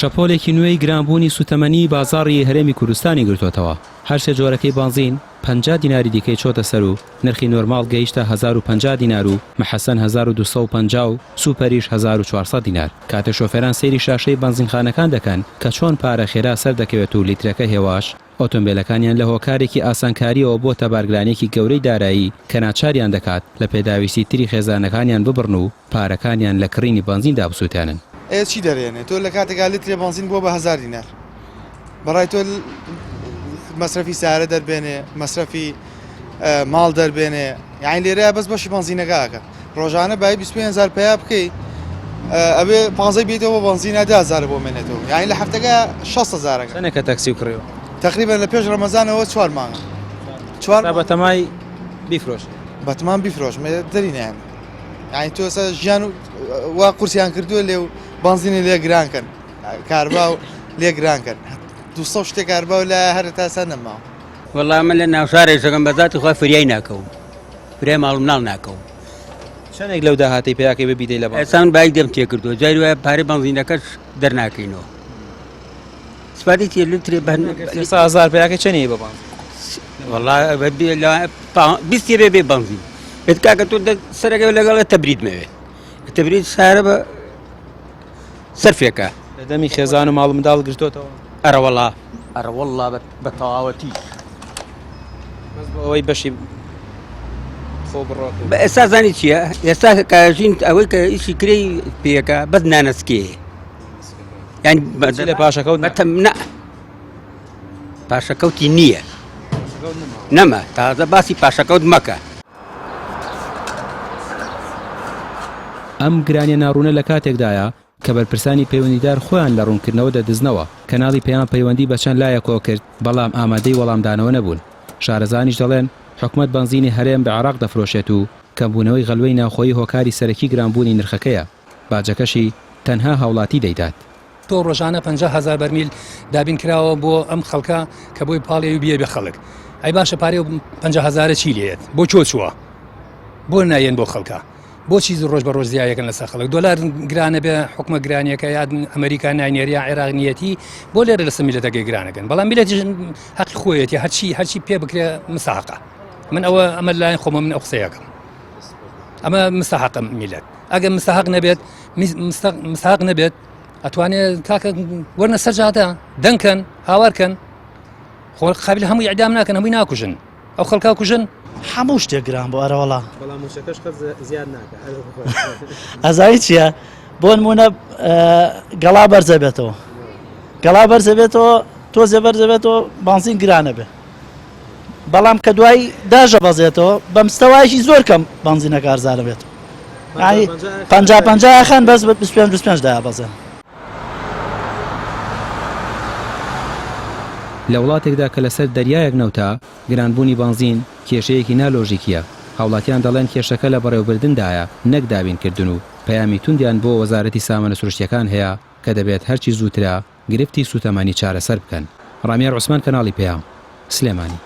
شەپۆلێکی نوێی گرانبوونی سووتەمەنی بازاڕی هەرێمی کوردستانی گرتۆتەوە، هەرسێ جۆرەکەی بەنزین 50 دیناری دیکەی چۆتە سەر و نرخی نۆرماڵ گەیشتە 1050 دینار و محەسەن 1250 و سوپەریش 1400 دینار. کاتێ شۆفێران سەیری شاشەی بەنزینخانەکان دەکەن کە چۆن پارە خێرا سەردەکەوێت و لیترەکە هێواش ئۆتۆمبێلەکانیان لە هۆکارێکی ئاسانکارییەوە بۆتە بارگرانییەکی گەورەی دارایی کە ناچاریان دەکات لە پێداویستی تری خێزانەکانیان ببڕن و پارەکانیان لە کڕینی بەنزیندا بسوتێنن. ئێ چی دەرێنێ تۆ لە کاتێکا لترێ بەنزین بووە بە هەزار دینار بەڕای تۆ مەسرەفی سارە دەربێنێ مەسرەفی ماڵ دەربێنێ یانی لێرە بەس بەشی بەنزینەکە ئەکا ڕۆژانە بای 25 هزار پیا بکەی ئەبێ پانزەی بیتەوە بۆ بەنزینە 10 هزار بۆ مێنێتەوە یانی لە هەفتەکە 6 هزارەکە چەندێکە تەکسی و کڕیوە؟ تقریبا لە پێش ڕەمەزانەوە چوار مانگە چوار تا بەتەمای بیفرۆش بەتەمان بیفرۆش دەری نایەن یانی تۆ ئێستا ژیان وا قورسیان کردووە لێ و بەنزینی لێ گران کەن کاربا و لێ گران کەن 200 شتێک کاربا و لە هەر تا سەر نەماوە وەڵا من لە ناوشارێک شەکەم بە زاتی خوا فریای ناکەوم فریای ماڵ و مناڵ ناکەوم. چەندێک لەو داهاتەی پیاکەی بە بیدەی لە بانک؟ ئێستا من بایک دەم تێکردووە جاری وایە پارەی بەنزینەکەش دەرناکەینەوە سپادی تێ لترێ بە 300 هەزار پیاکەی چەنی بە بانک؟ وەڵا بیستی بێ بێ بەنزین بێت کاکە تۆ سەرەکە لەگەڵ تەبرید مەوێت تەبرید سارە بە سەرفێکە. لە دەمی خێزان و ماڵ و منداڵ گرتۆتەوە؟ ئەرەوەڵا ئەرەوەڵا بە تەواوەتی. بەس بۆ ئەوەی بەشی خۆ بڕۆت بە ئێستا زانی چییە ئێستا کاژین ئەوەی کە ئیشی کرێی پێەکە بەس نانەسکێ یان لە پاشەکەوت بەتەم نە پاشەکەوتی نییە نەما تازە باسی پاشەکەوت مەکە. ئەم گرانیە ناڕوونە لە کاتێکدایە کە بەرپرسانی پەیوەندیدار خۆیان لە ڕوونکردنەوە دەدزنەوە، کەناڵی پەیام پەیوەندی بە چەند لایەکەوە کرد، بەڵام ئامادەی وەڵامدانەوە نەبوون. شارەزانیش دەڵێن، حکومەت بەنزینی هەرێم بە عێراق دەفرۆشێت و کەمبوونەوەی غەلوەی ناوخۆیی هۆکاری سەرەکی گرانبوونی نرخەکەیە، باجەکەشی تەنها هاوڵاتی دەیدات. تۆ ڕۆژانە 50 هەزار بەرمیل دابین کراوە بۆ ئەم خەڵکە کە بۆی پاڵێ و بیە بە خەڵک ئەی باشە پارەی 50 هەزارە چی لێت بۆ چۆ چووە بۆ نایەن بۆ خەڵکە بۆچی ڕۆژ بە ڕۆژ زیایەکەن لەسەر خەڵک دۆلار گرانە بێ حکومە گرانیەکە یاد ئەمریکا ناینێری یا عێراق نیەتی بۆ لێرە لەسەر میلەتەکەی گرانەکەن بەڵام میلەتیش حەقی خۆیەتی هەرچی هەرچی پێ بکرێ مساقە من ئەوە ئەمە لای خۆمە من ئەو قسەیەکەم ئەمە مستحقە میلەت ئەگەر مستحق نەبێت مستحق نەبێت ئەتوانێت کاکە وەرنە سەر جادە دەنکەن هاوارکەن خۆ قابل هەمووی ئەدام ناکەن هەمووی ناکوژن ئەو خەڵکە کوژن. هەموو شتێک گران بوو ئەرەوەڵا. بەڵام موچەکەش قەت زیاد ناکا هەر وەکو خۆی. ئەزانی چییە بۆ نمونە گەڵا بەرزە بێتەوە گەڵا بەرزە بێتەوە تۆزێ بەرزە بێتەوە بانزین گرانە بێ بەڵام کە دوای داژە بەزێتەوە بەمستەوایکی زۆر کەم بانزینەکە ئەرزانە بێت پ پ خان بەس بە 25 25 دا بەزێن. لە وڵاتێکدا کە لەسەر دەریایەک نەوتە، گرانبوونی بەنزین کێشەیەکی نا لۆژیکییە، هاوڵاتیان دەڵێن کێشەکە لە بەڕێوەبردندایە نەک دابینکردن و پەیامی توندیان بۆ وەزارەتی سامانە سروشتییەکان هەیە کە دەبێت هەرچی زووترە گرفتی سووتەمەنی چارەسەر بکەن. ڕامیار عوسمان کەناڵی پەیام، سلێمانی.